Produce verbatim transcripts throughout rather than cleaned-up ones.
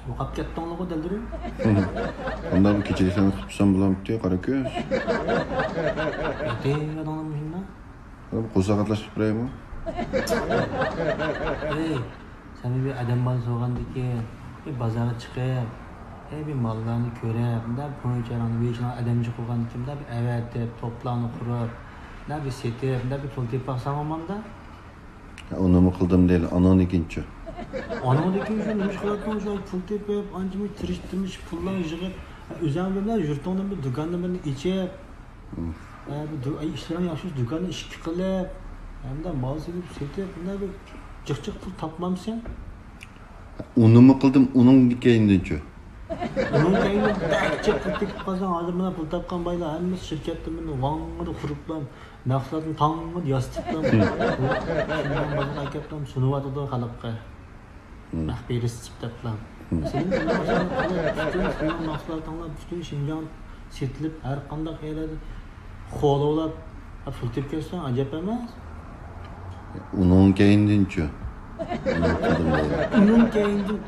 يوقاپ كەتتىڭلىغۇ دەلدۈرۈم. قانداق بىر كېچىلىك سەن قىلىپسەن بولامتى، قارا كۆز. ياتىۋېرىڭلار مۇشۇنداق. بىر قورساق ئاتلاش قىلىپ بېرەيمۇ؟ ئەي، سەن بىر ئادەم بالىسى بولغاندىكىن، بىر بازارغا چىقىپ، ئەي، بىر ماللارنى كۆرۈپ، مۇنداق پويچاراڭنى، ۋېيچىراڭ ئادەمچە قىلغاندىكىن، مۇنداق بىر ئەۋەتىپ، توپلارنى قۇرۇپ، مۇنداق بىر سېتىپ، مۇنداق بىر پۇل تېپىپ باقساڭ بولمامدا؟ ئۇنىمۇ قىلدىم دەيلى، ئاناڭدىن كېيىنچۇ؟ ئاناڭدىن كېيىن شۇ نېمە ئىش قىلاتتىڭ، شۇ پۇل تېپىپ، ئانچە مۇنچە تىرىشتىرمىش پۇللارنى يىغىپ، ئۆزۈڭ بىلەن يۇرتۇڭدىن بىر دۇكاندىن بىرنى ئېچىپ، ھە، بۇ دۇ-، ئاي، ئىشلىرىڭ ياخشى بولسا، دۇكاننى ئىككى قىلىپ، ھەمدە مال سېلىپ، سېتىپ، بۇنداق بىر جىق جىق پۇل تاپمامسەن؟ ئۇنىمۇ قىلدىم، ئۇنىڭ كەينىدىنچۇ؟ ئۇنىڭ كەينىدىن بەك جىق پۇل تېپىپ قالساڭ، ھازىر مانا پۇل تاپقان بايلار ھەممىسى شىركەتتە مانا ۋاڭڭىدە قۇرۇپلا، مەھسۇلاتنى تاڭغىدە ياسىتىپلا، شىنجاڭ بازىرىغا ئەكەپلا سۇنۇۋاتىدۇ خەلققە. مەخپىي رېتسېپ دەپلا. مەسىلەن، پۈتۈن سېنىڭ مەھسۇلاتىڭلار پۈتۈن شىنجاڭ سېتىلىپ، ھەر قانداق يەردە خولاۋلاپ، پۇل تېپىپ كەتسەڭ ئەجەب ئەمەس. ئۇنىڭ كەينىدىنچۇ؟ ئۇنىڭ كەينىدىن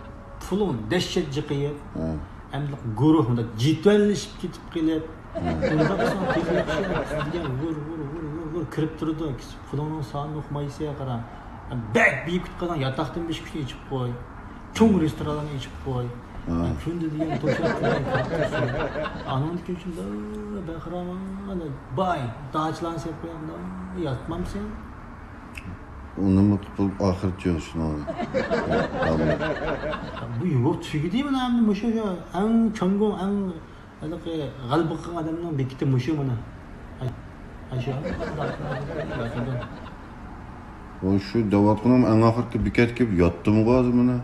پۇلۇڭ دەھشەت جىقىيىپ، ھە. ئەمدى گۇرۇھ مۇنداق جېدۋەللىشىپ كېتىپ قېلىپ، ھە. ئۇنداق قىلساڭ تېخى ياخشى. دېگەن ۋۇر، ۋۇر، ۋۇر، ۋۇر، ۋۇر كىرىپ تۇرىدۇ. پۇلۇڭنىڭ سانىنى ئۇقمايسەن، قارا. بەك بېيىپ كەتكەن ياتاقتىن بېشى كۈچنى ئېچىپ قوي. چوڭ رېستورانلارنى ئېچىپ قوي. ھە. كۈندە دېگەن توشاق كىرگەن كىرىپ تۇرسۇن. ئانىڭدىكى ئۈچۈن بەخىرامان، باي، داچىلارنى سېلىپ قويۇڭ، ياتمامسەن؟ ئۇنىمۇ قىلىپ ئاخىرىچۇ شۇنىڭ. بۇ يۇرت تۈگىدى مانا ئەمدى مۇشۇ، شۇ ئەڭ چوڭ، ئەڭ ھېلىقى غەلىبە قىلغان ئادەمنىڭ بېكىتى مۇشۇ مانا. ئاي، ئاي شۇ. ۋاي شۇ دەۋاتقىنىم ئەڭ ئاخىرقى بېكەتكە كېلىپ ياتتىمغۇ ھازىر مانا.